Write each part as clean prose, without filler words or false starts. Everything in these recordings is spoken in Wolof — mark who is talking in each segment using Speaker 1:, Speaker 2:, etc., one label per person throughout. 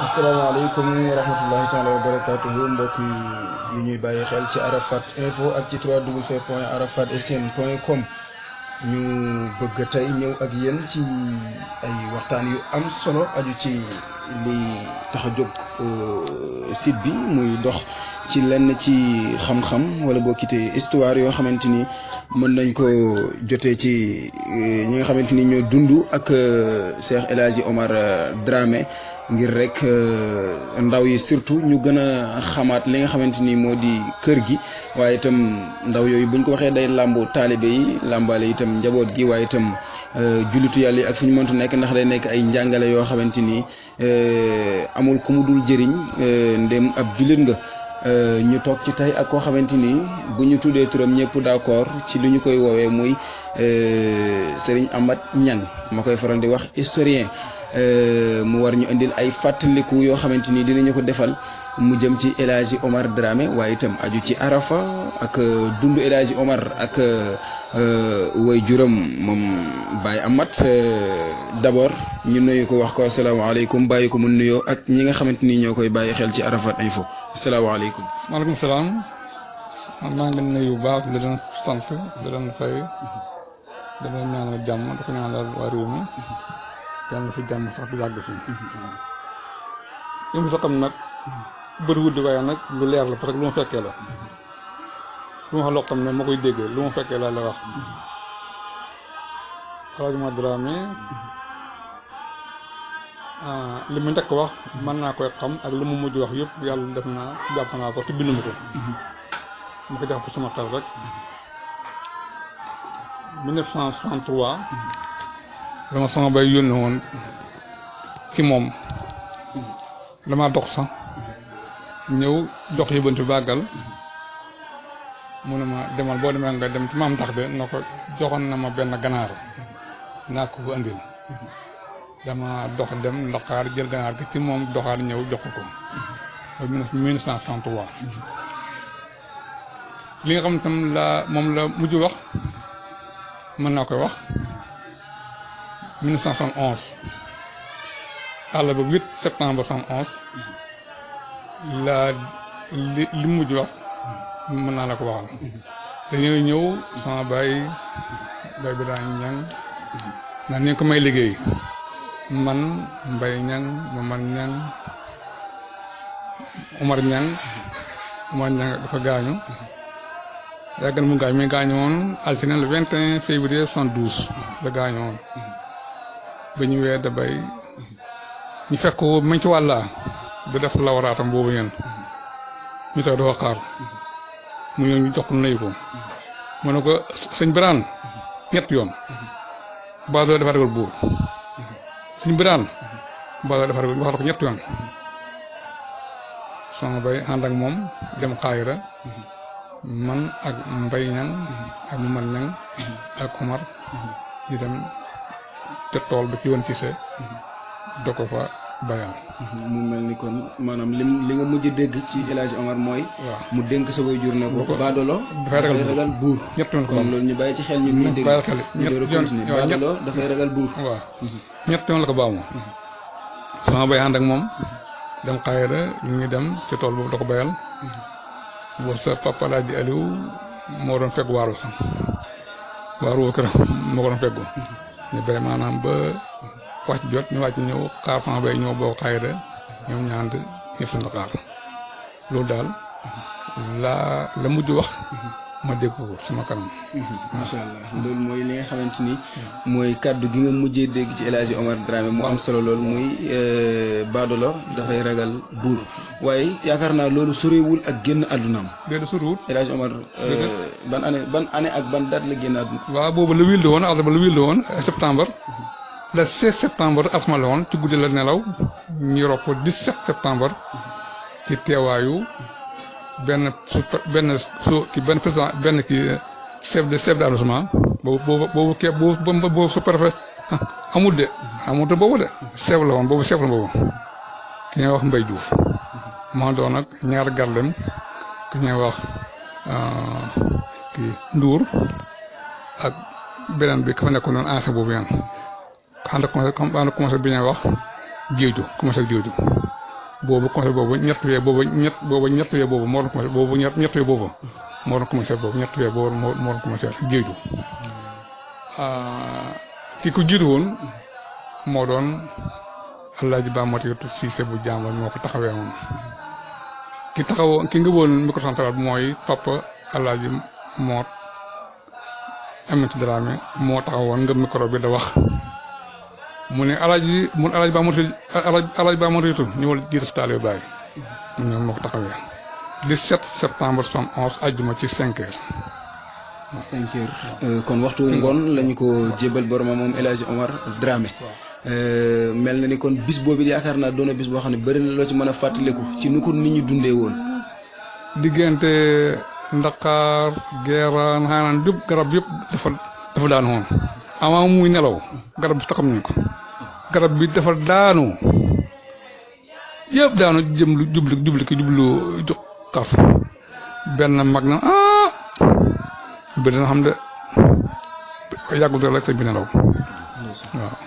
Speaker 1: asalaamaaleykum wa rahmatullahi taala wa barakatuhu mbokk yi ñuy bàyyi xel ci Arafat info ak ci www.arafatsn.com ñu bëgg tey ñëw ak yéen ci ay waxtaan yu am solo aju ci li tax a jóg site bi muy dox ci lenn ci xam-xam wala bokkite histoire yoo xamante ni mën nañ ko jotee ci ñi nga xamante ni ñoo dund ak Cheikh El Hadji Omar Dramé ngir rek ndaw yi surtout ñu gën a xamaat li nga xamante ni moo di kër gi waaye itam ndaw yooyu buñ ko waxee day làmbu taalibe yi làmbaale itam njaboot gi waaye itam jullitu yàlla yi ak fu ñu mëntu nekk ndax day nekk ay njàngale yoo xamante ni amul ku mu dul jëriñ ndem ab jullit nga. ñu toog ci tey ak koo xamante ni bu ñu tuddee turam ñëpp d'accord ci li ñu koy woowee muy Serigne Amath Niang ma koy faral di wax historien mu war ñu indil ay fàttaliku yoo xamante ni dinañu ko defal mu jëm ci El Hadji Omar Dramé waaye itam aju ci Arafa ak dundu El Hadji Omar ak way juram moom Baye Amath d'abord ñu nuyu ko wax ko asalaamaaleykum bàyyi ko mu nuyoo ak ñi nga xamante ni ñoo koy bàyyi xel ci Arafat info asalaamaaleykum.
Speaker 2: maaleykum salaam maa ngi nuyu bu baax di leen sant di leen fay di leen ñaanal jàmm di ko ñaanal waa réew mi yàlla fi jàmm sax du yàgg fi li mu sax xam nag bëriwul di waaye nag lu leer la parce que lu ma fekkee la lu ma wax loo xam ne ma koy déggee lu ma fekkee laa la wax El Hadji Omar Dramé li mu njëkk wax mën naa koy xam ak lu mu mujj wax yëpp yàlla def naa jàpp naa ko te bindu ma ko ma ko jàpp sama xel rek 1963 dama sama bay yónni woon ci moom dama dox sax ñëw jox yëbanti bàggal mu ne ma demal boo demee nga dem ci maam tax de na ko joxoon na ma benn ganaar naa ko ko andil dama dox dem ndoxaar jël ganaar gi ci moom doxaar ñëw jox ko mooy 1933 li nga xam ne tam moom la mujj wax mën naa koy wax 1971 àll ba 8 septembre 71 la li mujj wax mën naa la ko waxal dañoo ñëw sama baay bi daa ñang ndax ni ko may liggéey man Mbaye Niang Momar Niang Omar Niang dafa gaañu yàgg na mu gaañ mi gaañu woon altine le 21 février 72 la gaañu woon ba ñu weer da bay ñu fekk ko mañ ci wàllaa da def lawaraatam boobu yéen ñu tax dafa xaar mu ñëw ñu jox ko nuyu ko mu ne ko sëñ Birane ñett yoon ba doo dafa ragal buur sëñ Birane ba doo dafa ragal wax ko ñett yoon sama bay ànd ak moom dem Xaayira man ak Mbaye Niang ak Momar Niang ak Omar ñu dem ca tool ba ci woon ci se do ko fa bayal
Speaker 1: mu mel ni kon maanaam li nga mujj dégg ci El Hadji Omar mooy mu dénk sa waajur ne ko baadolo dafay ragal buur
Speaker 2: ñett yoon ko
Speaker 1: kon loolu ñu bàyyi ci xel ñun ñuy dégg baadolo dafay ragal buur
Speaker 2: waaw ñett yoon la ko baamu sama bay ànd ak moom dem Xaayira ñu ngi dem ci tool boobu da ko bayal boo sa papa Alaaji Aliou moo doon fekk waaru sax waaru woo këram moo ko doon fekku ñu bay maanaam ba wàcc jot ñu wàcc ñëw xaar sama bay ñëw boo Xaayira ñoom ñaand ñëpp suñu xaar loolu daal la mujj wax ma dégg ko sama kanam.
Speaker 1: macha allah loolu mooy li nga xamante ni mooy kàddu gi nga mujjee dégg ci El Hadji Omar Dramé mu am solo loolu muy baadolo dafay ragal buur waaye yaakaar naa loolu soriwul ak génn àddunaam.
Speaker 2: déedéet soriwul
Speaker 1: El Hadji Omar ban année ak ban date la génn àdduna.
Speaker 2: waaw boobu la wiil de woon àll ba la wiil de woon septembre. le 16 septembre alxames la woon ci guddi la nelaw ñu rob ko 17 septembre ci teewaayu benn président benn chef d'arrondissement boobu sous-préfet amul de boobu de chef la woon boobu chef la boobu ki ñuy wax Mbaye Diouf maa doon nag ñaar gardem ki ñuy wax Ndour ak beneen bi ka fa nekkoon noonu ancien boobu yan ànd commencé bi ñuy wax jéeju commencé ak jéeju boobu concert boobu ñett weer boobu moo doon commencé boobu ñett weer boobu moo doon commencé boobu ñett weer boobu moo doon commencé géeju ki ko jiitu woon moo doon Alaaji Ba Matiitu Siise bu jàmbal moo ko taxawee woon ki nga woon micro central bi mooy papa Alaaji Moot Aminata Dramé moo taxawoon nga micro bi da wax mu ne Alaaji Ba Matiitu ñëwal jiite si taalibe Baay ñoom moo ko taxawee 17 septembre 71 àjjuma ci 5 heures.
Speaker 1: 5 heures kon waxtu ngoon lañu ko jébal boromam moom El Hadji Omar Dramé. mel na ni kon bis boobu yaakaar naa doon na bis boo xam ne bëri na loo ci mën a fàttaliku ci nu ko nit ñi dundee woon.
Speaker 2: diggante Ndakaar Geeraan xanaan yëpp garab yëpp dafa daanu woon avant muy nelaw garab bi taxam nañ ko garab bi dafa daanu yëpp daanu jublu xaf benn mag na bi dina xam de yàggul dara rek sëñ bi nelaw waaw.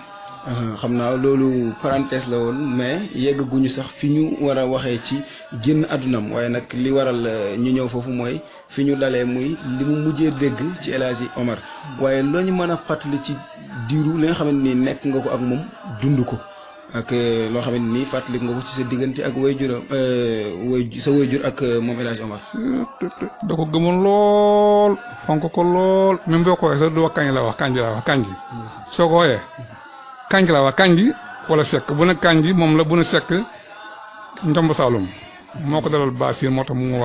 Speaker 1: xam naa loolu parenthèse la woon mais yeggaguñu sax fi ñu war a waxee ci génn àddunam waaye nag li waral ñu ñëw foofu mooy fi ñu dalee muy li mu mujjee dégg ci El Hadji Omar waaye loo ñu mën a fàttali ci diiru li nga xamante ni nekk nga ko ak moom dund ko ak loo xamante ni fàttali nga ko ci sa diggante ak sa waajur ak moom El Hadji Omar.
Speaker 2: da ko gëmoon lool fonk ko lool même boo ko waxee sax du wax kanji soo ko waxee kanji la wax kanji wala sekk bu ne kanji moom la bu ne sekk njomb Saalum moo ko dalal Basiir moo tax mu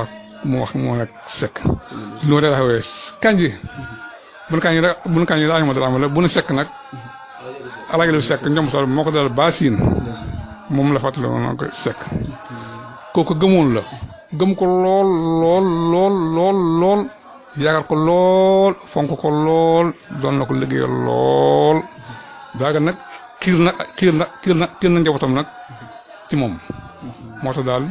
Speaker 2: wax moo nekk sekk lu ma waxee kanji bu ne kanji la ma dara la bu ne sekk nag Alaaji lu sekk njomb Saalum moo ko dalal Basiir moom la fàttali woon ko sekk kooku gëmoon la gëm ko lool yaakaar ko lool fonk ko lool doon na ko liggéeyal lool daaga nag xiir na njabootam nag ci moom moo tax daal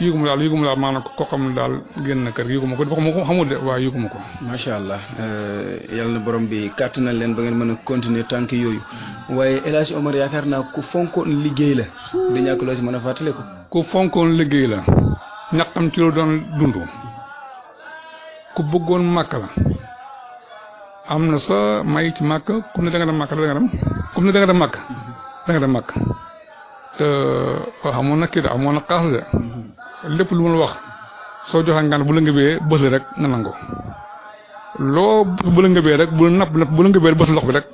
Speaker 2: yëguma daal maanaam ko xam ne daal génn kër yëguma ko xamul de waaye yëguma ko.
Speaker 1: macha allah yàlla na borom bi kàttanal leen ba ngeen mën a continuer tànk yooyu waaye El Hadji Omar yaakaar naa ku fonkoon liggéey la. di ñàkk loo si mën a fàttale ko.
Speaker 2: ku fonkoon liggéey la ñaqam ci lu doon dund ku bëggoon màkk la am na sa may ci màkk ku ne da nga dem màkk da nga dem màkk te amoon na kii de amoon na xaas de lépp lu ma la wax soo joxe ngaan bu la ngëbee bës la rek nga nangu loo bu la ngëbee rek bu la ngëbee bës lox bi rek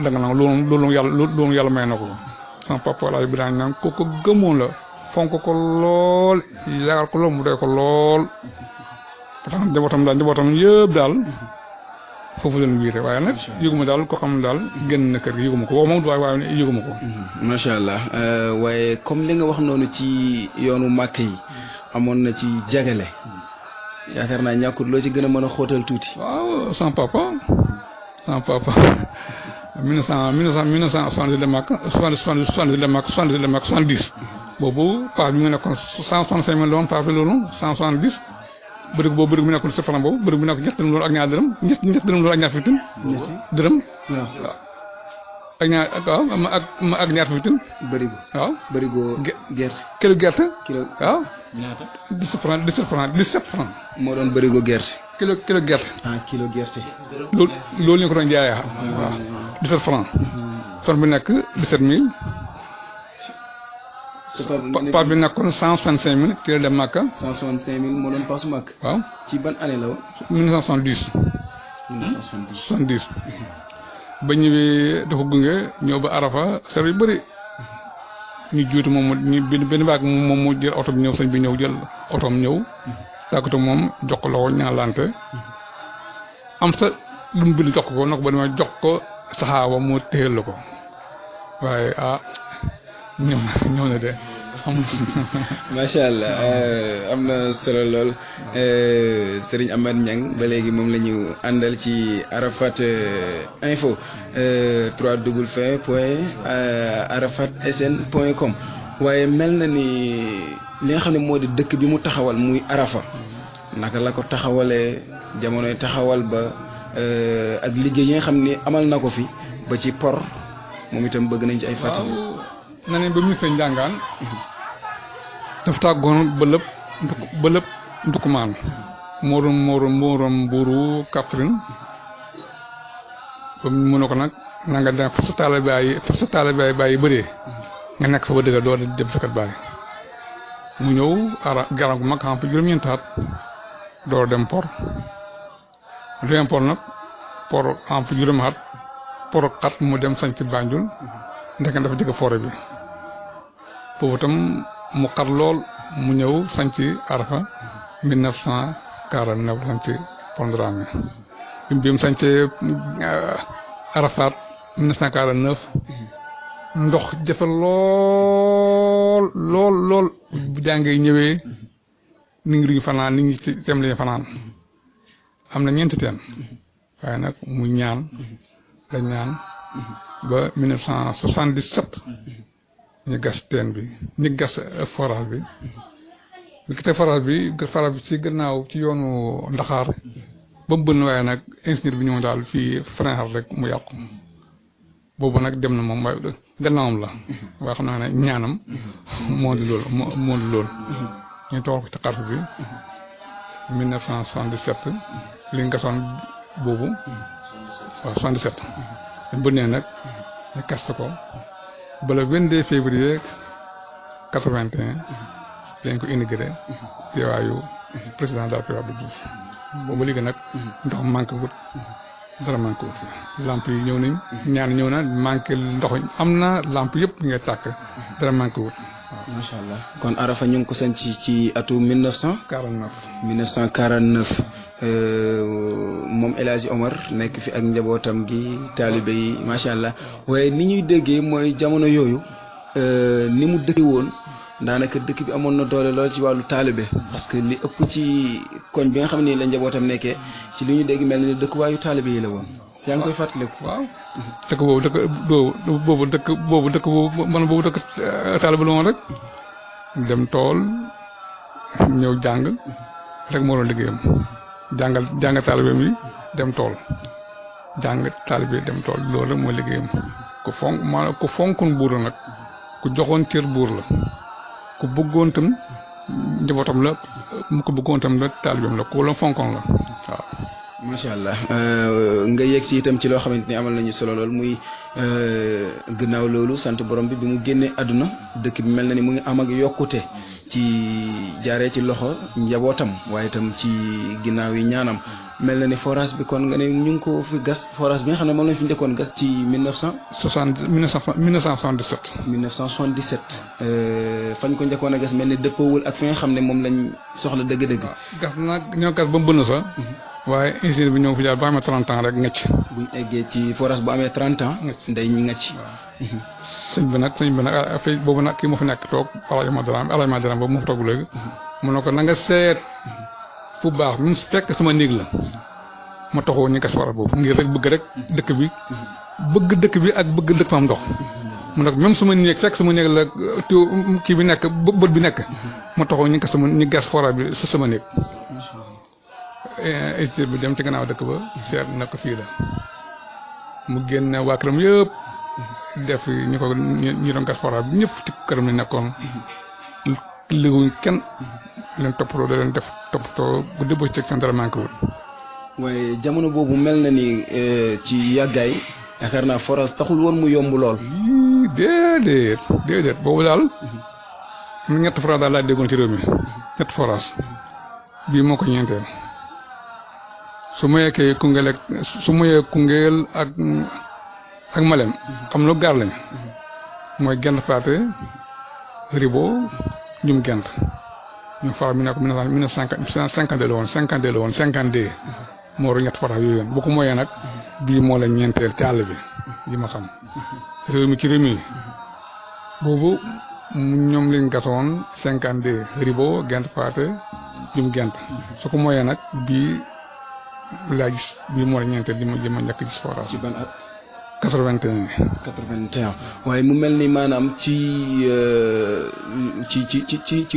Speaker 2: da nga nangu loolu yàlla may na ko sama papa laaj bi daan naan ko gëmoon la fonk ko lool yaakaar ko lool mu doy ko lool tax njabootam yëpp daal foofu leen wiire waaye nag yëguma daal ko xam daal génn na kër gi yëguma ko waaw moom waaye yëguma ko.
Speaker 1: macha allah waaye comme li nga wax noonu ci yoonu màkk yi amoon na ci jagale yaakaar naa ñàkkut loo ci gën a mën a xóotal tuuti.
Speaker 2: waaw sama papa 1970 de màkk 70 de màkk 70 boobu paas bi mu nekkoon 165 000 la woon paas bi loolu 170. bërig boobu bërig bi nekkoon 7 francs boobu bërig bi nekkoon ñett dërëm loolu ak ñaar dërëm ñett dërëm loolu ak ñaar fitin dërëm waaw ak ñaar ak ñaar fitin
Speaker 1: bërigo
Speaker 2: waaw
Speaker 1: bërigo gerte kilo
Speaker 2: waaw ñaata 17 francs
Speaker 1: moo doon bërigo gerte
Speaker 2: kilo gerte
Speaker 1: kilo gerte
Speaker 2: loolu ñu ko doon jaayee waaw 17 francs tonne bi nekk 17 000 paas bi nekkoon 165 000 ci la dem Makka.
Speaker 1: 165 000 moo doon paasu Makka.
Speaker 2: waaw
Speaker 1: ci ban année la woon.
Speaker 2: 1970. 70. ba ñëwee dafa gunge ñëw ba Arafa ser yu bëri ñu juutu moom ñu benn baag moom mu jël oto bi ñëw sëñ bi ñëw jël otoom ñëw tàggatu moom jox ko loxo ñaalante am sa lu mu bind jox ko nag ba dama jox ko saxaaba mu téyel la ko waaye ñëw na de
Speaker 1: macha allah am na solo lool Serigne Amath Niang ba léegi moom la ñu àndal ci Arafat info www.arafatsn.com waaye mel na ni li nga xam ne moo di dëkk bi mu taxawal muy Arafa naka la ko taxawalee jamonoy taxawal ba ak liggéey yi nga xam ni amal na ko fi ba ci por moom itam bëgg nañ ci ay fàttali.
Speaker 2: na ne ba ministre njàngaan dafa tàggoon ba lépp ndukumaan moo doon buuru Kaffrine ba mu ne ko nag na nga dem fa sa taalibe yi bëree nga nekk fa ba dëgg doo dem sa kat baay mu ñëw garab gu mag xam fa juróom-ñeenti at door dem port nag port xam fa juróomi at port xat mu dem sañ ci Banjul ndeke dafa jëkk forêt bi boobu tam mu xat lool mu ñëw sañ ci Arafa 1949 sañ ci Pondramé bi mu sañ ci Arafat 1949 ndox jafe lool bu jàngee ñëwee nit ñi duñu fanaan nit ñi ci tem lañu fanaan am na 4 teen waaye nag mu ñaan ba 1977 ñu gas teen bi ñu gas forage bi te forage bi ci gannaaw ci yoonu Ndaxaar ba mu bënn waaye nag ingénieur bi ñëw daal fii frein rek mu yàqu boobu nag dem na moom waaye gannaawam la waaye xam naa ne ñaanam moo di loolu ñu toog ci xarfu bi 1977 li nga gasoon boobu waaw 77 dañ bënnee nag ñu kaste ko ba le 22 février 81 dañ ko inauguré teewaayu président de la République Abdou Diouf boobu léegi nag ndox manqué wut dara manqué wut lamp yi ñëw nañ ñaan ñëw na manqué ndox am na lamp yëpp ngay tàkk dara manqué wut waaw.
Speaker 1: macha allah kon Arafa ñu ngi ko sanc ci atum 1949 moom El Hadji Omar nekk fi ak njabootam gi taalibe yi macha allah waaye ni ñuy déggee mooy jamono yooyu ni mu dëkke woon daanaka dëkk bi amoon na doole lool ci wàllu taalibe parce que li ëpp ci koñ bi nga xam ne la njabootam nekkee ci li ñu dégg mel ni dëkkuwaayu taalibe yi la woon. yaa ngi koy fàttaliku.
Speaker 2: waaw dëkk boobu dëkk taalibe la woon rek dem tool ñëw jàng rek moo doon liggéeyam jàng taalibe mi dem tool jàng taalibe dem tool loolu rek mooy liggéeyam ku fonkoon buur la nag ku joxoon cër buur la. ku bëggoon tam njabootam la ku bëggoon tam la taalibeem la ku la fonkoon la waaw.
Speaker 1: macha allah nga yegg si itam ci loo xamante ni amal nañu solo lool muy gannaaw loolu sant borom bi mu génnee àdduna dëkk bi mel na ni mu ngi am ak yokkute ci jaaree ci loxo njabootam waaye itam ci ginnaaw yi ñaanam mel na ni forage bi kon nga ne ñu ngi ko fi gas forage bi nga xam ne moom lañ fi njëkkoon gas ci
Speaker 2: 1977.
Speaker 1: 1977 fañ ko njëkkoon a gas mel ni dëppoowul ak fi nga xam ne moom lañ soxla dëgg-dëgg.
Speaker 2: gas nag ñoo gas ba mu bënn sax waaye ingénieur bi ñëw fi jaar ba amee 30 ans rek ngëcc.
Speaker 1: buñ eggee ci forage bu amee 30 ans. day ngëcc.
Speaker 2: sëñ bi nag affaire boobu nag kii moo fi nekk toog Alaaji Madara boobu moo fi toog léegi. mu ne ko na nga seet fu baax mu fekk sama néeg la ma taxaw ñu gas forage boobu ngir rek bëgg dëkk bi ak bëgg dëkk fa am ndox. mu nag même sama néeg fekk sama néeg la kii bi nekk bët bi nekk ma taxaw ñu gas forage bi sa sama néeg. ingénieur bi dem ci gannaaw dëkk ba seet na ko fii la mu génne waa këram yëpp def ñu doon gas forage bi ñëpp ci këram la nekkoon liggéeyuñ kenn leen toppatoo da leen def toppatoo guddi ba ci seen dara manqué wul.
Speaker 1: waaye jamono boobu mel na ni ci yàggaay yaakaar naa forage taxul woon mu yomb lool. déedéet boobu daal ñett forage daal laa déggoon ci réew mi ñett forage bii moo ko ñeenteel. su ma yeggee Koungheul ak Malem xam lu gaar lañ mooy Gent Pathé Ribo ñum Gent ñu faral mi nekk 1952 la woon 52 moo war ñett faral yooyu yoon bu ko mooyee nag bii moo la ñeenteel ci àll bi yi ma xam réew mi ci réew mi boobu ñoom lañ gasoon 52 Ribo Gent Pathé ñum Gent su ko mooyee nag bii laa gis bii moo la ñeenteel li ma njëkk gis forage.
Speaker 2: ci ban at. 81.
Speaker 1: waaye mu mel ni maanaam ci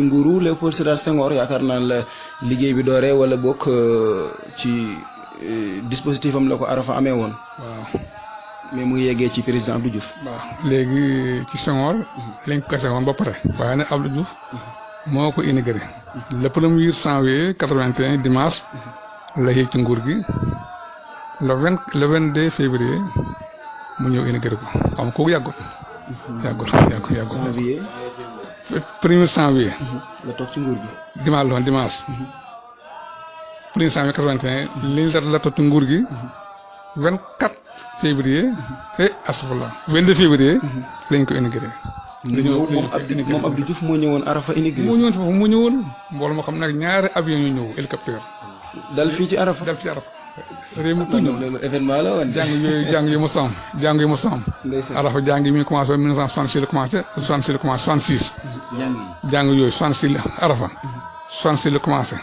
Speaker 1: nguuru Léopold Sédar Senghor yaakaar naa la liggéey bi dooree wala bokk ci dispositif am la ko Arafa amee woon.
Speaker 2: waaw
Speaker 1: mais mu yeggee ci président Abdou Diouf.
Speaker 2: waaw léegi ci Senghor lañ ko kase woon ba pare waaye nag Abdou Diouf moo ko inauguré le 1er janvier 81 dimanche la yéeg ci nguur gi le 22 février mu ñëw inauguré ko xam kooku yàggul.
Speaker 1: janvier.
Speaker 2: 1er janvier.
Speaker 1: la toog ci nguur gi.
Speaker 2: dimanche la woon dimanche. 1er janvier 81 liñ la toog ci nguur gi. 24 février. astafurlah 22 février. lañ ko inauguré.
Speaker 1: moom Abdou Diouf moo ñëwoon Arafa inauguré.
Speaker 2: moo ñëwoon foofu moo ñëwoon mbooloo moo xam nag ñaari avion yu ñëw hélicoptère.
Speaker 1: dal fii ci Arafa.
Speaker 2: réew mi tudd
Speaker 1: loolu événement la woon.
Speaker 2: jàng yi mu sam. Arafa jàng yi mi ngi commencé 1966 la commencé 66. jàng yooyu 66 Arafa. 66 la commencé.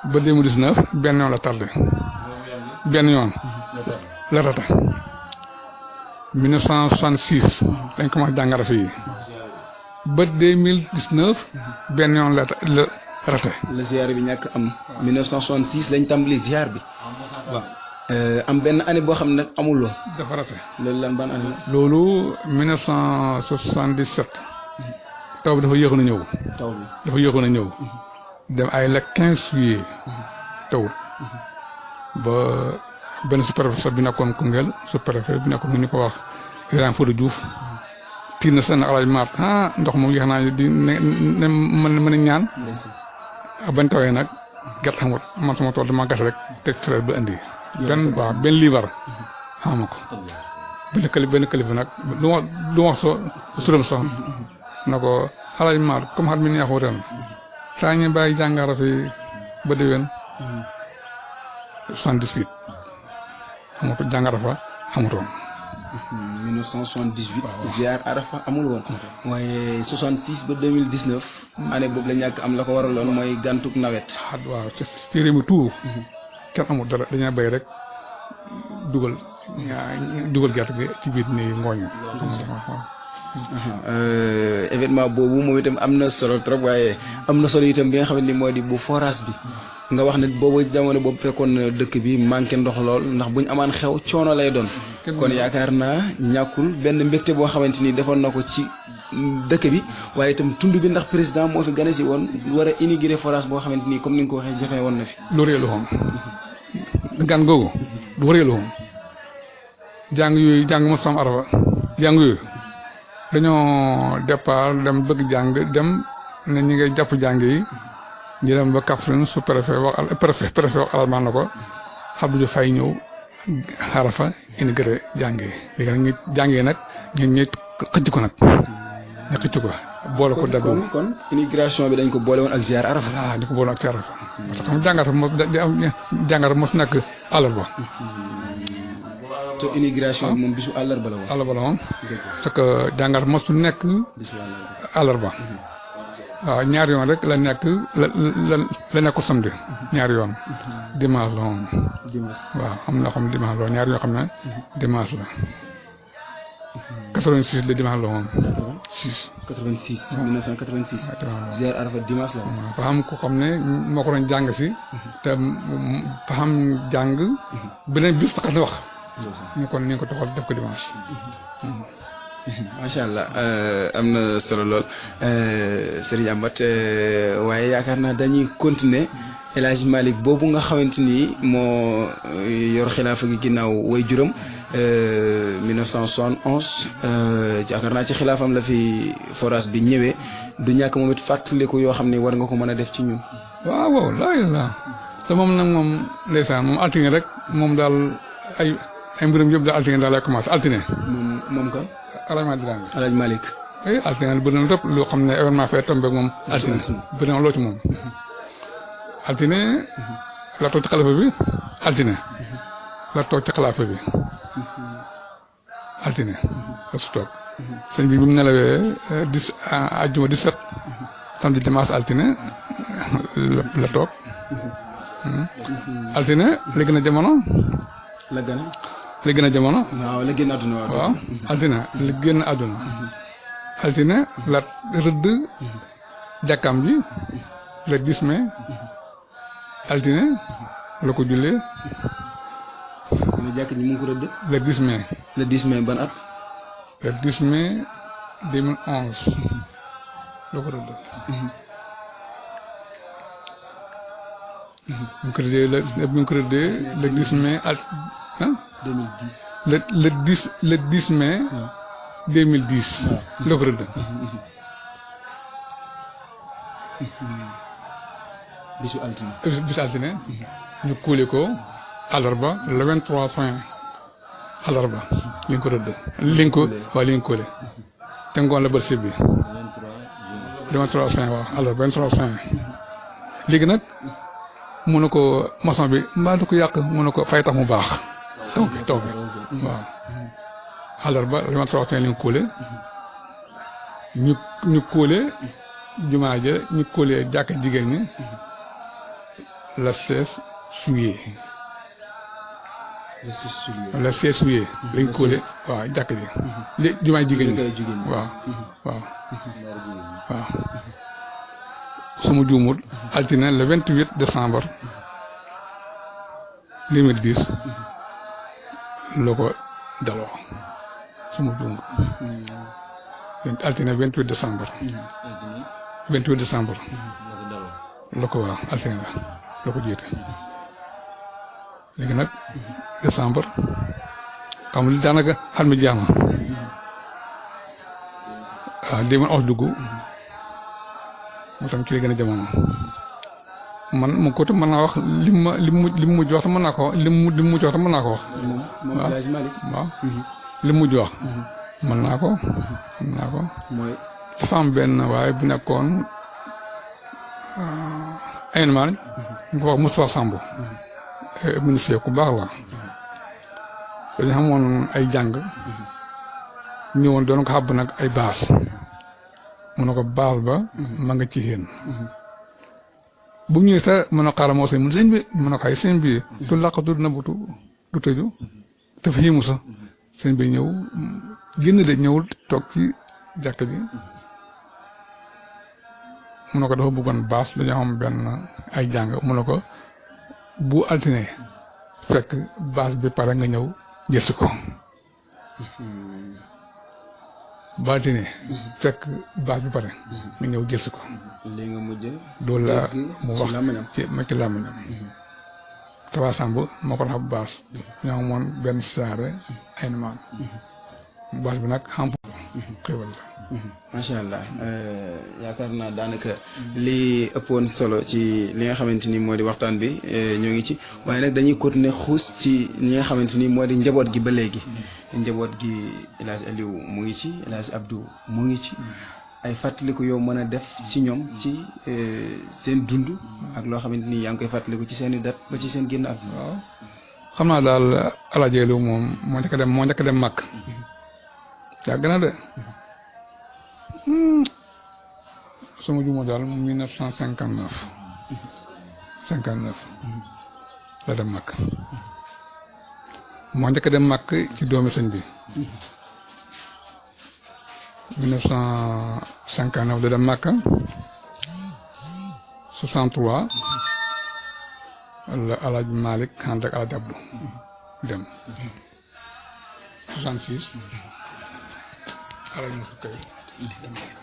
Speaker 2: ba 2019 benn yoon la tardé. benn yoon la rata. 1966 dañ commencé jàng Arafa yi. ba 2019 benn yoon la rate.
Speaker 1: la ziar bi ñàkk am. 1966 lañ tàmbali ziar bi.
Speaker 2: waaw.
Speaker 1: am benn année boo xam ne nag amul woon.
Speaker 2: dafa rate.
Speaker 1: loolu lan ban année la.
Speaker 2: loolu 1977. taw bi dafa yéexoon a ñëw.
Speaker 1: taw bi
Speaker 2: dafa yéexoon a ñëw. dem ay le 15 juillet. tawul. ba benn sous-préfet bi nekkoon Koungheul sous-préfet bi nekkoon ñu ko wax Ibrahima Fodé Diouf. tiir na seen alaaj maat ndox moom yéex naa di ne mën a ñaan. bañ tawee nag gerte xamut man sama tool dama gas rek teg traite ba indi. benn liibar xama ko. benn kilifa nag lu wax suram sax na ko alaaj maat comme xat mi neexu ren taa ñu bàyyi jàngara fi ba déwén 78 xamutu jàngara fa xamutoon.
Speaker 1: 1978. ziar Arafa amul woon. waaye 66 ba 2019. année boobu la ñàkk am la ko waraloon mooy gàntuk nawet.
Speaker 2: waaw te ci réew mi tout. kenn amul dara dañoo béy rek dugal gerte gi ci biir nii ngooñ.
Speaker 1: événement boobu moom itam am na solo trop waaye am na solo itam bi nga xam ne moo di bu forage bi. nga wax ne boobu jamono boobu fekkoon na dëkk bi manqué ndox lool ndax buñ amaan xew coono lay doon. kon yaakaar naa ñàkkul benn mbégte boo xamante ni defoon na ko ci dëkk bi waaye itam tund bi ndax président moo fi gane si woon war a inauguré forage boo xamante ni comme ni nga ko waxee jafe woon na fi.
Speaker 2: lu réelu xoom gan googu lu réelu xoom jàng mo sam Arafa jàng yooyu dañoo départ dem bëgg jàng dem ne ñi ngay jàpp jàng yi. ñu dem ba Kaffrine su préfet wax alamaan na ko Abdou Diouf fay ñëw Arafa inauguré jàngee léegi nag ñu jàngee nag ñun ñuy xëcc ko nag ñu xëcc ko boole ko dagg.
Speaker 1: kon immigration bi dañ ko boole woon ak ziar Arafa.
Speaker 2: waaw ñu ko boole ak ziar Arafa. parce que xam jàngat mos nekk àllarba.
Speaker 1: te immigration bi moom bisu àllarba la woon.
Speaker 2: àllarba la woon. parce que jàngat mosu nekk.
Speaker 1: bisu
Speaker 2: àllarba. waaw ñaari yoon rek la nekk la nekk samedi ñaari yoon dimanche la moom. waaw am na xam dimanche la ñaari yoo xam ne dimanche la. 86 la dimanche la moom.
Speaker 1: 86 1986. ziar Arafa dimanche la moom.
Speaker 2: fa xam ko xam ne moo ko doon jàng si. te fa xam jàng. beneen bis tax na wax. ñu ko toxal def ko dimanche.
Speaker 1: macha allah am na solo lool Serigne Amath waaye yaakaar naa dañuy continuer El Hadj Malick boobu nga xamante ni moo yor xilaafa gi ginnaaw way juróom 1971 yaakaar naa ci xilaafam la fi forage bi ñëwee du ñàkk moom it fàttaliku yoo xam ne war nga ko mën a def ci ñun.
Speaker 2: waaw la te moom nag moom ndeysaan moom altine rek moom daal ay mbirum yëpp daal altine daal lay commencé altine.
Speaker 1: moom ka.
Speaker 2: El Hadj
Speaker 1: Malick.
Speaker 2: altine bëri na lépp loo xam ne événement fee tombé moom. altine bëri na loo ci moom. altine la toog ci xalifa bi altine la toog ci xilaafa bi altine la su toog. sëñ bi mu nelawee 10 àjjuma 17 samedi dimanche altine la toog. altine la gën a jamono.
Speaker 1: la
Speaker 2: gën a jamono.
Speaker 1: waaw la génn àdduna
Speaker 2: waaw altine la génn àdduna. altine la rëdd jàkkaam bi le 10 mai. altine la ko jullee.
Speaker 1: jàkk ji mu ngi ko rëdd.
Speaker 2: le 10 mai.
Speaker 1: le 10 mai ban at.
Speaker 2: le 10 mai 2011 loo ko rëdd. bu ñu ko rëddee le 10 mai at ah.
Speaker 1: 2010.
Speaker 2: le 10 mai. 2010. loo ko rëdd.
Speaker 1: bisu altine.
Speaker 2: ñu kuule ko àllarba le 23 juin àllarba li nga ko rëdd. li nga ko kuule. te ngoon la bët bi. 23 juin waaw àllarba 23 juin. léegi nag mu ne ko maçon bi mbaa du ko yàq mu ne ko fay tax mu baax. taw bi waaw. àllarba le 23 juin li nga kuule. ñu kuule jumaa ja ñu kuule jàkk jigéen ñi. le 16 juillet. le 16 juillet. lañ kóole waaw jàkk ji. li jumaay jigéen ñi waaw. su ma juumul altine le 28 décembre 2010 la ko daloo su ma juumul. altine 28 décembre. 28 décembre. la ko waaw altine la ko jiite. léegi nag décembre xam nga daanaka xar mi jeex na waaw di man os dugg moo tam ci li gën a jamono man mu ko mën naa wax li mu mujj wax te mën naa ko wax li mu mujj wax te mën naa ko wax. waaw li mu mujj wax. mën naa ko.
Speaker 1: mooy.
Speaker 2: dafa am benn waaye bu nekkoon aynement ñu ko wax Moustapha Samb. ministre ku baax la. dañu xamoon ay jàng. ñëwoon doon ko xàbb nag ay baas. mu ne ko baas ba. ma nga ci yéen. bu ñëwee sax mën a xaaral moo sëñ mu sëñ bi mën a xay sëñ bi. du làqatu du nëbbatu du tëju. dafa yéemu sax. sëñ bi ñëw génn de ñëwul toog ci jàkk ji. mu ne ko dafa bëggoon baas dañoo xam benn ay jàng mu ne ko bu altine fekk baas bi pare nga ñëw jël si ko. bu altine fekk baas bi pare nga ñëw jël si ko.
Speaker 1: li nga mujj.
Speaker 2: loolu la mu wax ci làmmiñam. Tawa Samb moo ko tax baas. ñoo amoon benn saare ay namaan. baas bi nag xam xéwal la.
Speaker 1: macha allah yaakaar naa daanaka li ëppoon solo ci li nga xamante ni moo di waxtaan bi ñoo ngi ci waaye nag dañuy continuer xuus ci li nga xamante ni moo di njaboot gi ba léegi. njaboot gi El Hadj Aliou mu ngi ci El Hadj Abdou mu ngi ci. ay fàttaliku yow mën a def ci ñoom ci seen dund. ak loo xamante ni yaa ngi koy fàttaliku ci seen i dat ba ci seen génn at.
Speaker 2: waaw xam naa daal El Hadj Aliou moom moo njëkk a dem màkk. yàgg na de. sama juuma daal 1959 la dem màkk. moo njëkk a dem màkk ci doomi sëñ bi. 1959 la dem màkk. 63 la El Hadj Malick ànd ak El Hadj Abdou dem. 66 El Hadj Moussa Kay dem màkk.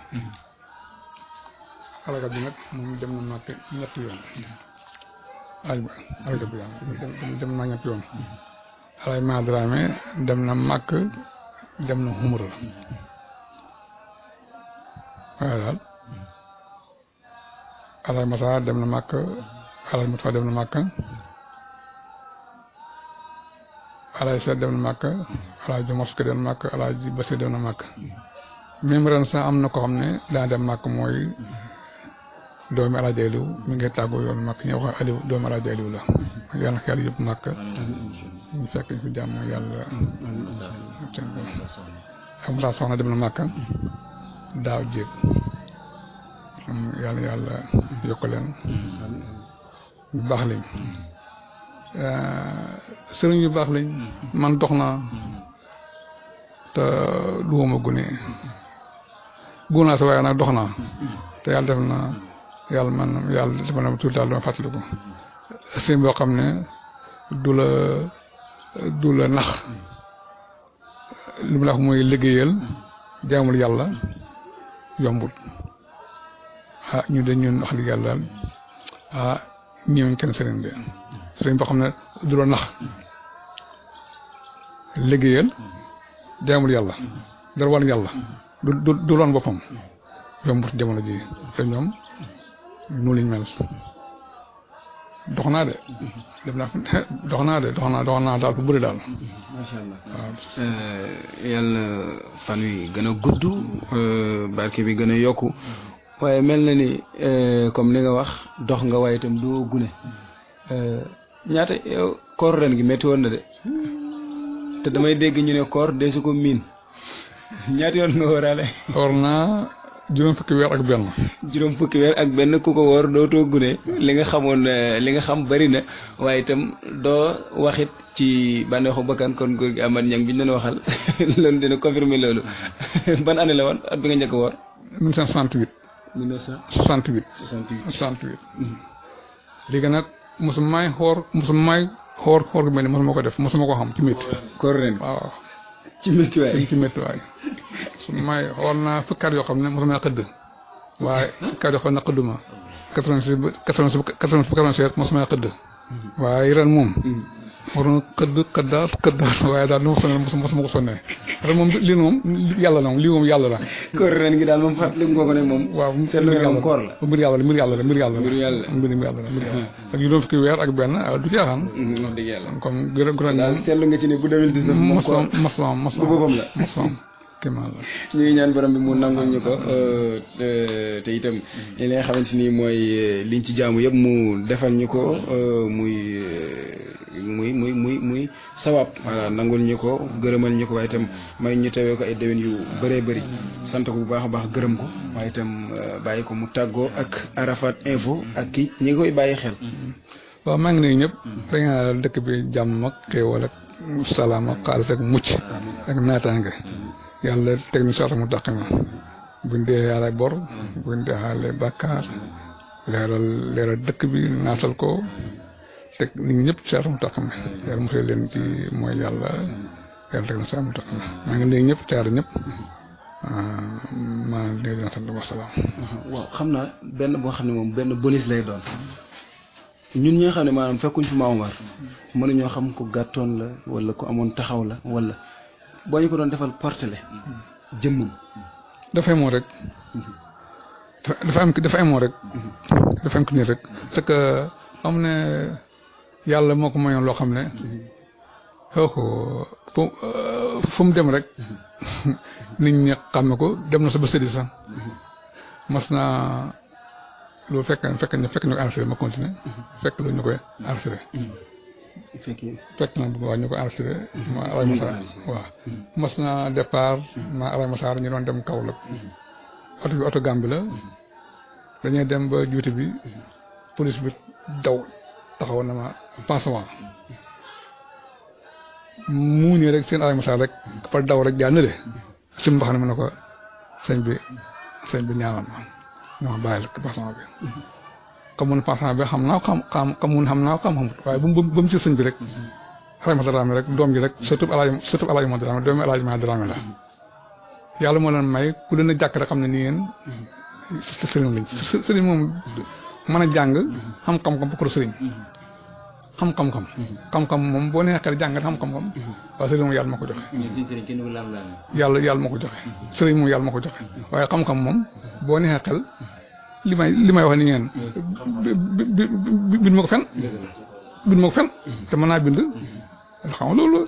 Speaker 2: alaga bi nag moom dem na màkk ñetti yoon. alaga bi dem na ñetti yoon. alay Madrame dem na màkk dem na Umra. waaye daal alay Mata dem na màkk alay Mata dem na màkk alay Seet dem na màkk alay Jomoske dem na màkk alay Basi dem na màkk. même ren sax am na ko xam ne daa dem màkk mooy doomi El Hadj Aliou mi ngi tàggoo yoon màkk ñëw wax Aliou doomi El Hadj Aliou la. yàlla na yàlla yëpp màkk ñu fekk ñu fi jàmm yàlla. am saa soxna dem na màkk daaw jéeg yàlla yokk leen ñu baax lañ sëriñ yu baax lañ man dox naa te duwuma gune naa sa waaye nag dox naa te yàlla def na yàlla def na tuuti daal dama fàttaliku sëriñ boo xam ne du la nax li ma la wax mooy liggéeyal jaamul yàlla yombut ñu de ñun wax dëgg yàlla ñëwuñ kenn sëriñ de sëriñ boo xam ne du la nax liggéeyal jaamul yàlla dara wàllu yàlla du loon boppam yombut jamono ji te ñoom nu liñ mel dox naa de dem naa dox naa daal bu bëri daal.
Speaker 1: macha allah waaw. yàlla fan wi gën a gudd barke bi gën a yokku waaye mel na ni comme li nga wax dox nga waaye itam doo gune ñaata yow koor ren gi métti woon na de te damay dégg ñu ne koor dee su ko miin ñaata yoon nga wóoraale.
Speaker 2: war naa juróom fukki weer ak benn.
Speaker 1: juróom fukki weer ak benn ku ko woor dootoo gune li nga xamoon li nga xam bari na waaye itam doo waxit ci bànneexu bakkan kon góor gi Amath Niang bi ñu doon waxal loolu dina confirmer loolu ban année la woon at bi nga njëkk a woor.
Speaker 2: 1968. 68. léegi nag mosuma xoor gu mel ni mosuma ko def mosuma ko xam ci métti.
Speaker 1: koor ren
Speaker 2: waaw.
Speaker 1: ci méttiwaay
Speaker 2: ci méttiwaay mosuma xool naa fukki at yoo xam ne mosuma xëdd waaye fukki at yoo xam ne xëdduma 86 mosuma xëdd waaye ren moom. waroon xëddaat waaye daal li ma sonal mosuma ko sonnee ren moom lii moom yàlla la moom lii moom yàlla la.
Speaker 1: koor ren gi daal moom fàttali nga ko ne moom.
Speaker 2: waaw
Speaker 1: seetlu nga moom koor la.
Speaker 2: mbir yàlla ak juróom fukki weer ak benn du caaxaan.
Speaker 1: wax dëgg yàlla
Speaker 2: comme gërëm
Speaker 1: daal seetlu nga ci ne bu 2019 moom koor
Speaker 2: mosoom
Speaker 1: bu boppam la
Speaker 2: kéemaan la.
Speaker 1: ñu ngi ñaan borom bi mu nangul ñu ko te itam li nga xamante ni mooy liñ ci jaamu yëpp mu defal ñu ko muy sawab voilà nangul ñu ko gërëmal ñu ko waaye itam may ñu tewee ko ay déwén yu bëree bëri sant ko bu baax a baax gërëm ko waaye itam bàyyi ko mu tàggoo ak Arafat Info ak ki ñi ngi koy bàyyi xel.
Speaker 2: waaw maa ngi nuyu ñëpp da nga dëkk bi jàmm ak xéewal ak salaam ak xaalis ak mucc ak naataange yàlla teg ñu sarta mu dàq na buñ dee yàlla bor buñ dee xaale bàkkaar leeral dëkk bi naatal ko teg nit ñi ñëpp sarta mu dàq na yàlla musal leen ci mooy yàlla teg na sarta mu dàq na maa ngi nuyu ñëpp taar ñëpp maa ngi leen di sant wa salaam.
Speaker 1: waaw xam naa benn boo xam ne moom benn bonus lay doon ñun ñi nga xam ne maanaam fekkuñ fi Mame Omar mënuñoo xam ko gàttoon la wala ko amoon taxaw la wala boo ñu ko doon defal portele jëmmum.
Speaker 2: dafay moo rek dafa am rek dafa am ki nii rek parce que am ne yàlla moo ko mayoon loo xam ne fu mu dem rek nit ñi xam ne ko dem na sa ba sëdi sax mas naa loolu fekk ñu ko enregistré ma continuer fekk loolu ñu koy enregistré fekk na waaw ñu ko enregistré ma Alay Masaar waaw mas naa départ ma Alay Masaar ñu doon dem Kaolack oto bi oto Gàmbi la dañuy dem ba juuti bi police bi daw taxaw na ma pansement mu nii rek seen Alay Masaar rek fa daw rek jaa nële si mbax ne ma ne ko sëñ bi ñaanal ma ñoo bàyyi la pansement bi xamun pansement bi xam xamut waaye ba mu ci sëñ bi rek Alay Masaar Dramé rek doom ji rek surtout Alaaji Mahamadou Dramé doomi Alaaji Mahamadou Dramé la yàlla moo leen may ku leen a jàkk rek xam ne nii yéen sëriñ lañ sëriñ moom mën a jàng xam xam-xam ba ko sëriñ xam-xam moom boo nee xel jàng xam-xam waaye sëriñ moom yàlla ma ko joxe yàlla ma ko joxe sëriñ moom yàlla ma ko joxe waaye xam-xam moom boo nee xel li may wax ni ngeen bind ma ko fen te mën naa bind xam nga loolu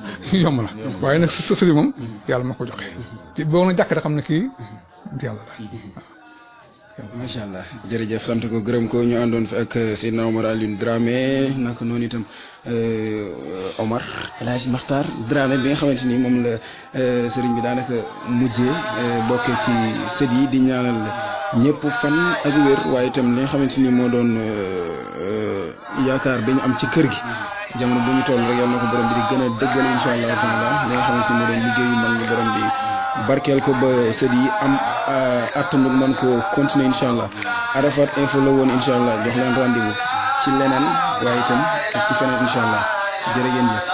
Speaker 2: yomb na waaye nag sa sëriñ moom yàlla ma ko joxe ci boo na jàkk rek xam ne kii yàlla la
Speaker 1: macha allah jërëjëf sant ko gërëm ko ñu àndoon fi ak Seydina Omar Alioune Dramé naka noonu itam Omar El Hadj Makhtar Dramé bi nga xamante ni moom la sëriñ bi daanaka mujjee bokkee ci sët yi di ñaanal ñëpp fan ak wér waaye itam li nga xamante ni moo doon yaakaar bi ñu am ci kër gi jamono bu ñu toll rek yal na ko borom bi di gën a dëggal incha allah taala li nga xamante ni moo doon liggéeyu mag ñi borom bi barkeel ko ba sët yi am attanu mën ko continuer incha allah Arafat Info la woon incha allah jox leen rendez-vous ci leneen waaye itam ak ci feneen incha allah jërë ngeen jëf